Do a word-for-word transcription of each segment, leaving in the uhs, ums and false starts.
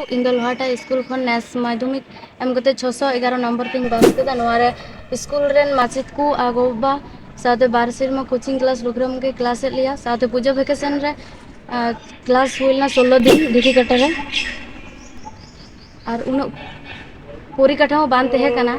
ᱤᱧ ᱫᱚ ᱞᱳᱦᱟᱴᱟ ᱥᱠᱩᱞ ᱠᱷᱚᱱ ᱱᱮᱥ ᱢᱟᱫᱽᱫᱷᱚᱢᱤᱠ ᱮᱢ ᱠᱟᱛᱮ ᱪᱷᱚᱥᱚ ᱮᱜᱟᱨᱚ ᱱᱚᱢᱵᱚᱨ ᱛᱤᱧ ᱯᱟᱥ ᱠᱮᱫᱟ᱾ ᱱᱚᱣᱟ ᱨᱮ ᱥᱠᱩᱞ ᱨᱮᱱ ᱢᱟᱪᱮᱫ ᱠᱚ ᱟᱨ ᱜᱚ-ᱵᱟᱵᱟ ᱥᱟᱶᱛᱮ ᱵᱟᱨ ᱥᱮᱨᱢᱟ ᱠᱳᱪᱤᱝ ᱠᱞᱟᱥ ᱨᱩᱜᱷᱩᱨᱟᱢ ᱜᱮ ᱠᱞᱟᱥ ᱮᱫ ᱞᱮᱭᱟ᱾ ᱥᱟᱶᱛᱮ ᱯᱩᱡᱟᱹ ᱵᱷᱮᱠᱮᱥᱚᱱ ᱨᱮ, ᱟᱨ, ᱠᱞᱟᱥ ᱦᱩᱭ ᱞᱮᱱᱟ ᱥᱳᱞᱞᱳ ᱫᱤᱱ ᱰᱷᱤᱠᱤ ᱠᱟᱴᱟ ᱨᱮ᱾ ᱟᱨ ᱩᱱᱟᱹᱜ ᱯᱚᱨᱤᱠᱟᱴᱷᱟᱢᱳ ᱵᱟᱝ ᱛᱟᱦᱮᱸ ᱠᱟᱱᱟ,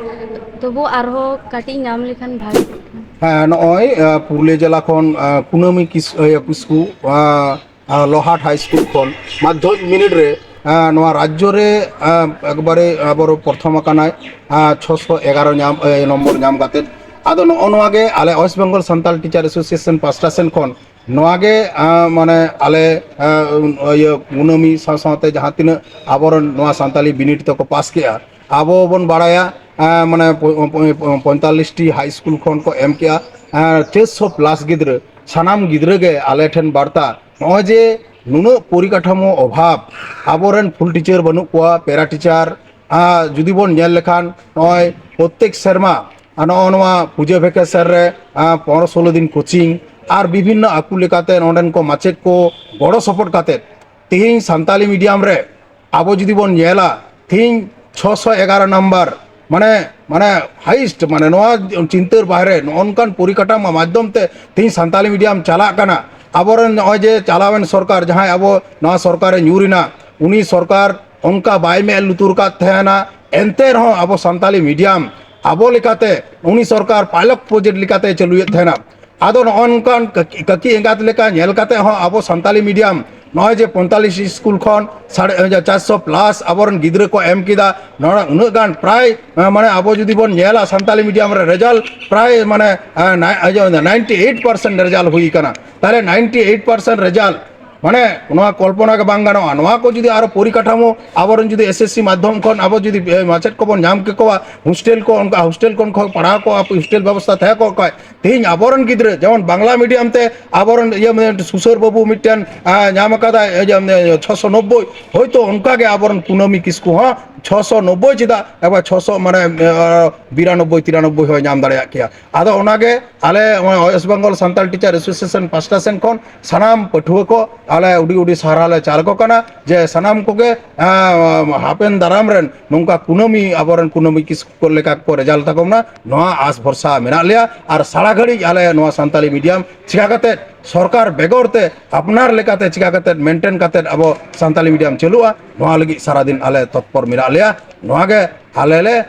ᱛᱚᱵᱩ ᱟᱨᱦᱚᱸ ᱠᱟᱹᱴᱤᱡ ᱧᱟᱢ ᱞᱮᱠᱷᱟᱱ ᱵᱷᱟᱜᱮ ᱠᱚᱜ ᱠᱮᱭᱟ᱾ ᱦᱮᱸ, ᱱᱚᱜᱼᱚᱭ, ᱟᱸ, ᱯᱩᱨᱩᱞᱤᱭᱟᱹ ᱡᱮᱞᱟ ᱠᱷᱚᱱ, ᱟᱸ, ᱠᱩᱱᱟᱹᱢᱤ ᱠᱤᱥ-, ᱤᱭᱟᱹ, ᱠᱤᱥᱠᱩ, ᱟᱸ, ᱟᱸ, ᱞᱚᱦᱟᱴ ᱦᱟᱭ ᱥᱠᱩᱞ ᱠᱷᱚᱱ ᱢᱟᱫᱽᱫᱷᱚᱢᱤᱠ ᱵᱤᱱᱤᱰ ᱨᱮ, ᱟᱸ, ᱱᱚᱣᱟ ᱨᱟᱡᱽᱡᱚ ᱨᱮ, ᱟᱸ, ᱮᱠᱵᱟᱨᱮ ᱟᱵᱚᱨ ᱯᱨᱚᱛᱷᱚᱢ ᱟᱠᱟᱱᱟᱭ, ᱟᱸ, ᱪᱷᱚᱥᱚ ᱮᱜᱟᱨᱚ ᱧᱟᱢ, ᱮ, ᱱᱚᱢᱵᱚᱨ ᱧᱟᱢ ᱠᱟᱛᱮᱫ᱾ ᱟᱫᱚ ᱱᱚᱜᱼᱚ ᱱᱚᱣᱟ ᱜᱮ ᱟᱞᱮ West Bengal Santal teacher association ᱯᱟᱥᱴᱟ ᱥᱮᱱ ᱠᱷᱚᱱ ᱱᱚᱣᱟ ᱜᱮ, ᱟᱸ, ᱢᱟᱱᱮ ᱟᱞᱮ, ᱟᱸ, ᱤᱭᱟᱹ, ᱠᱩᱱᱟᱹᱢᱤ ᱥᱟᱶ ᱥᱟᱶᱛᱮ ᱡᱟᱦᱟᱸ ᱛᱤᱱᱟᱹᱜ ᱟᱵᱚᱨᱮᱱ ᱱᱚᱣᱟ ᱥᱟᱱᱛᱟᱞᱤ ᱵᱤᱱᱤᱰ ᱛᱮᱠᱚ ᱯᱟᱥ ᱠᱮᱜᱼᱟ, ᱟᱵᱚ ᱵᱚᱱ ᱵᱟᱲᱟᱭᱟ, ᱟᱸ, ᱢᱟᱱᱮ ᱯᱚ-, ᱯᱚ-, ᱯᱚ-, ᱯᱚᱸᱭᱛᱟᱞᱞᱤᱥ ᱴᱤ ᱦᱟᱭ ᱥᱠᱩᱞ ᱠᱷᱚᱱ ᱠᱚ ᱮᱢ ᱠᱮᱜᱼᱟ, ᱟᱸ, ᱪᱟᱨᱥᱚ ᱯᱞᱟᱥ ᱜᱤᱫᱽᱨᱟᱹ, ᱥᱟᱱᱟᱢ ᱜᱤᱫᱽᱨᱟᱹ ᱜᱮ ᱟᱞᱮ ᱴᱷᱮᱱ ᱵᱟᱨᱛᱟ, ᱱᱚᱜᱼᱚᱭ ᱡᱮ ᱱᱩᱱᱟᱹᱜ ᱯᱚᱨᱤᱠᱟᱴᱷᱟᱢᱳ ᱚᱵᱷᱟᱵᱽ, ᱟᱵᱚᱨᱮᱱ ᱯᱷᱩᱞ ᱴᱤᱪᱟᱨ ᱵᱟᱹᱱᱩᱜ ᱠᱚᱣᱟ, ᱯᱮᱨᱟ ᱴᱤᱪᱟᱨ, ᱟᱸ, ᱡᱩᱫᱤ ᱵᱚᱱ ᱧᱮᱞ ᱞᱮᱠᱷᱟᱱ ᱱᱚᱜᱼᱚᱭ ᱯᱨᱚᱛᱛᱮᱠ ᱥᱮᱨᱢᱟ, ᱟᱨ ᱱᱚᱜᱼᱚ ᱱᱚᱣᱟ ᱯᱩᱡᱟᱹ ᱵᱷᱮᱠᱮᱥᱚᱱ ᱨᱮ, ᱟᱸ, ᱯᱚᱱᱨᱚ ᱥᱳᱞᱳ ᱫᱤᱱ ᱠᱳᱪᱤᱝ ᱟᱨ ᱵᱤᱵᱷᱤᱱᱱᱚ ᱟᱹᱠᱩ ᱞᱮᱠᱟᱛᱮ ᱱᱚᱰᱮᱱ ᱠᱚ ᱢᱟᱪᱮᱫ ᱠᱚ ᱜᱚᱲᱚ ᱥᱚᱯᱚᱦᱚᱫ ᱠᱟᱛᱮᱫ ᱛᱮᱦᱮᱧ ᱥᱟᱱᱛᱟᱞᱤ ᱢᱤᱰᱤᱭᱟᱢ ᱨᱮ ᱟᱵᱚ ᱡᱩᱫᱤ ᱵᱚᱱ ᱧᱮᱞᱟ, ᱛᱮᱦᱮᱧ ᱪᱷᱚᱥᱚ ᱮᱜᱟᱨᱚ ᱱᱟᱢᱵᱟᱨ, ᱢᱟᱱᱮ, ᱢᱟᱱᱮ ᱦᱟᱭᱮᱥᱴ, ᱢᱟᱱᱮ ᱱᱚᱣᱟ ᱪᱤᱱᱛᱟᱹᱨ ᱵᱟᱦᱨᱮ ᱱᱚᱜᱼᱚ ᱱᱚᱝᱠᱟᱱ ᱯᱚᱨᱤᱠᱟᱴᱷᱟᱢᱳ ᱢᱟᱫᱽᱫᱷᱚᱢ ᱛᱮ ᱛᱮᱦᱮᱧ ᱥᱟᱱᱛᱟᱞᱤ ᱢᱤᱰᱤᱭᱟᱢ ᱪᱟᱞᱟᱜ ᱠᱟᱱᱟ᱾ ᱟᱵᱚᱨᱮᱱ ᱱᱚᱜᱼᱚᱭ ᱡᱮ ᱪᱟᱞᱟᱣᱮᱱ ᱥᱚᱨᱠᱟᱨ, ᱡᱟᱦᱟᱸᱭ ᱟᱵᱚ ᱱᱚᱣᱟ ᱥᱚᱨᱠᱟᱨᱮ ᱧᱩᱨ ᱮᱱᱟ, ᱩᱱᱤ ᱥᱚᱨᱠᱟᱨ ᱚᱱᱠᱟ ᱵᱟᱭ ᱢᱮᱫ ᱞᱩᱛᱩᱨ ᱠᱟᱫ ᱛᱟᱦᱮᱱᱟ᱾ ᱮᱱᱛᱮ ᱨᱮᱦᱚᱸ ᱟᱵᱚ ᱥᱟᱱᱛᱟᱞᱤ ᱢᱤᱰᱤᱭᱟᱢ ᱟᱵᱚ ᱞᱮᱠᱟᱛᱮ ᱩᱱᱤ ᱥᱚᱨᱠᱟᱨ ᱯᱟᱭᱞᱚᱴ ᱯᱨᱚᱡᱮᱠᱴ ᱞᱮᱠᱟᱛᱮ ᱪᱟᱹᱞᱩᱭᱮᱫ ᱛᱟᱦᱮᱱᱟ᱾ ᱟᱫᱚ ᱱᱚᱜᱼᱚ ᱱᱚᱝᱠᱟᱱ ᱠᱟᱹᱠᱤ-, ᱠᱟᱹᱠᱤ ᱮᱸᱜᱟᱛ ᱞᱮᱠᱟ ᱧᱮᱞ ᱠᱟᱛᱮ ᱦᱚᱸ ᱟᱵᱚ ᱥᱟᱱᱛᱟᱞᱤ ᱢᱤᱰᱤᱭᱟᱢ ᱱᱚᱜᱼᱚᱭ ᱡᱮ ᱯᱚᱸᱭᱛᱟᱞᱞᱤᱥ ᱥᱠᱩᱞ ᱠᱷᱚᱱ ᱥᱟᱲᱮ, ᱪᱟᱨᱥᱚ ᱯᱞᱟᱥ ᱟᱵᱚᱨᱮᱱ ᱜᱤᱫᱽᱨᱟᱹ ᱠᱚ ᱮᱢ ᱠᱮᱫᱟ, ᱱᱚᱰᱮ ᱩᱱᱟᱹᱜ ᱜᱟᱱ ᱯᱨᱟᱭ, ᱢᱟᱱᱮ ᱟᱵᱚ ᱡᱩᱫᱤ ᱵᱚᱱ ᱧᱮᱞᱟ ᱥᱟᱱᱛᱟᱞᱤ ᱢᱤᱰᱤᱭᱟᱢ ᱨᱮ ᱨᱮᱡᱟᱞᱴ ᱯᱨᱟᱭ ᱢᱟᱱᱮ, ᱮ, ᱱᱟᱭ-, ᱤᱭᱟᱹ, ᱱᱟᱭᱤᱱᱴᱤ ᱮᱭᱤᱴ ᱯᱟᱨᱥᱮᱱᱴ ᱨᱮᱡᱟᱞᱴ ᱦᱩᱭ ᱠᱟᱱᱟ᱾ ᱛᱟᱦᱞᱮ ᱱᱟᱭᱤᱱᱴᱤ ᱮᱭᱤᱴ ᱯᱟᱨᱥᱮᱱᱴ ᱨᱮᱡᱟᱞᱴ ᱢᱟᱱᱮ ᱱᱚᱣᱟ ᱠᱚᱞᱯᱚᱱᱟ ᱜᱮ ᱵᱟᱝ ᱜᱟᱱᱚᱜᱼᱟ᱾ ᱱᱚᱣᱟ ᱠᱚ ᱡᱩᱫᱤ ᱟᱨᱚ ᱯᱚᱨᱤᱠᱟᱴᱷᱟᱢᱳ ᱟᱵᱚᱨᱮᱱ ᱡᱩᱫᱤ ᱮᱥ ᱮᱥ ᱥᱤ ᱢᱟᱫᱽᱫᱷᱚᱢ ᱠᱷᱚᱱ ᱟᱵᱚ ᱡᱩᱫᱤ, ᱮ, ᱢᱟᱪᱮᱫ ᱠᱚᱵᱚᱱ ᱧᱟᱢ ᱠᱮᱠᱚᱣᱟ, ᱦᱳᱥᱴᱮᱞ ᱠᱚ ᱚᱱᱠᱟ ᱦᱳᱥᱴᱮᱞ ᱠᱷᱚᱱ ᱠᱚ ᱯᱟᱲᱦᱟᱣ ᱠᱚᱣᱟ, ᱦᱳᱥᱴᱮᱞ ᱵᱮᱵᱚᱥᱛᱷᱟ ᱛᱟᱦᱮᱸ ᱠᱚᱜ ᱠᱷᱟᱡ, ᱛᱮᱦᱮᱧ ᱟᱵᱚᱨᱮᱱ ᱜᱤᱫᱽᱨᱟᱹ ᱡᱮᱢᱚᱱ ᱵᱟᱝᱞᱟ ᱢᱤᱰᱤᱭᱟᱢ ᱛᱮ ᱟᱵᱚᱨᱮᱱ ᱤᱭᱟᱹ ᱢᱤᱫᱴᱮᱱ ᱥᱩᱥᱟᱹᱨ ᱵᱟᱹᱵᱩ ᱢᱤᱫᱴᱮᱱ, ᱮ, ᱧᱟᱢ ᱟᱠᱟᱫᱟᱭ, ᱤᱭᱟᱹ, ᱪᱷᱚᱥᱚ ᱱᱚᱵᱵᱳᱭ, ᱦᱳᱭᱛᱳ ᱚᱱᱠᱟᱜᱮ ᱟᱵᱚᱨᱮᱱ ᱠᱩᱱᱟᱹᱢᱤ ᱠᱤᱥᱠᱩ ᱦᱚᱸ ᱪᱷᱚᱥᱚ ᱱᱚᱵᱵᱳᱭ ᱪᱮᱫᱟᱜ, ᱮᱵᱟᱨ ᱪᱷᱚᱥᱚ ᱢᱟᱱᱮ ᱵᱤᱨᱟᱱᱚᱵᱵᱳᱭ ᱛᱤᱨᱟᱱᱚᱵᱵᱳᱭ ᱦᱚᱸᱭ ᱧᱟᱢ ᱫᱟᱲᱮᱭᱟᱜ ᱠᱮᱭᱟ᱾ ᱟᱫᱚ ᱚᱱᱟᱜᱮ ᱟᱞᱮ ᱱᱚᱜᱼᱚᱭ West Bengal Santal teacher association ᱯᱟᱥᱴᱟ ᱥᱮᱱ ᱠᱷᱚᱱ ᱥᱟᱱᱟᱢ ᱯᱟᱹᱴᱷᱩᱣᱟᱹ ᱠᱚ ᱟᱞᱮ ᱩᱰᱤ ᱩᱰᱤ ᱥᱟᱨᱦᱟᱣ ᱞᱮ ᱪᱟᱞ ᱟᱠᱚ ᱠᱟᱱᱟ, ᱡᱮ ᱥᱟᱱᱟᱢ ᱠᱚᱜᱮ ᱦᱟᱯᱮᱱ ᱫᱟᱨᱟᱢ ᱨᱮᱱ ᱱᱚᱝᱠᱟ ᱠᱩᱱᱟᱹᱢᱤ, ᱟᱵᱚᱨᱮᱱ ᱠᱩᱱᱟᱹᱢᱤ ᱠᱤᱥᱠᱩ ᱞᱮᱠᱟ ᱠᱚ ᱨᱮᱡᱟᱞᱴ ᱛᱟᱠᱚ ᱢᱟ, ᱱᱚᱣᱟ ᱟᱥ ᱵᱷᱚᱨᱥᱟ ᱢᱮᱱᱟᱜ ᱞᱮᱭᱟ᱾ ᱟᱨ ᱥᱟᱨᱟ ᱜᱷᱟᱹᱲᱤᱡ ᱟᱞᱮ ᱱᱚᱣᱟ ᱥᱟᱱᱛᱟᱞᱤ ᱢᱤᱰᱤᱭᱟᱢ ᱪᱤᱠᱟ ᱠᱟᱛᱮ ᱥᱚᱨᱠᱟᱨ ᱵᱮᱜᱚᱨ ᱛᱮ ᱟᱯᱱᱟᱨ ᱞᱮᱠᱟᱛᱮ ᱪᱤᱠᱟ ᱠᱟᱛᱮ ᱢᱮᱱᱴᱮᱱ ᱠᱟᱛᱮ ᱟᱵᱚ ᱥᱟᱱᱛᱟᱞᱤ ᱢᱤᱰᱤᱭᱟᱢ ᱪᱟᱹᱞᱩᱜᱼᱟ, ᱱᱚᱣᱟ ᱞᱟᱹᱜᱤᱫ ᱥᱟᱨᱟᱫᱤᱱ ᱟᱞᱮ ᱛᱚᱛᱯᱚᱨ ᱢᱮᱱᱟᱜ ᱞᱮᱭᱟ᱾ ᱱᱚᱣᱟ ᱜᱮ ᱟᱞᱮ ᱞᱮ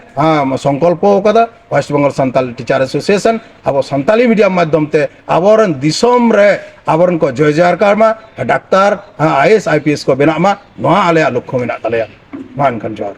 ᱥᱚᱝᱠᱚᱞᱯᱚ ᱟᱠᱟᱫᱟ᱾ West Bengal Santali teacher association ᱟᱵᱚ ᱥᱟᱱᱛᱟᱞᱤ ᱢᱤᱰᱤᱭᱟᱢ ᱢᱟᱫᱽᱫᱷᱚᱢ ᱛᱮ ᱟᱵᱚᱨᱮᱱ ᱫᱤᱥᱚᱢ ᱨᱮ ᱟᱵᱚᱨᱮᱱ ᱠᱚ ᱡᱚᱭ ᱡᱚᱭᱟᱨᱠᱟᱨ ᱢᱟ, ᱰᱟᱠᱛᱟᱨ, ᱟᱭᱮᱥ, ᱟᱭᱯᱤᱮᱥ ᱠᱚ ᱵᱮᱱᱟᱜ ᱢᱟ, ᱱᱚᱣᱟ ᱟᱞᱮᱭᱟᱜ ᱞᱚᱠᱠᱷᱚ ᱢᱮᱱᱟᱜ ᱛᱟᱞᱮᱭᱟ᱾ ᱢᱟ ᱮᱱᱠᱷᱟᱱ ᱡᱚᱦᱟᱨ᱾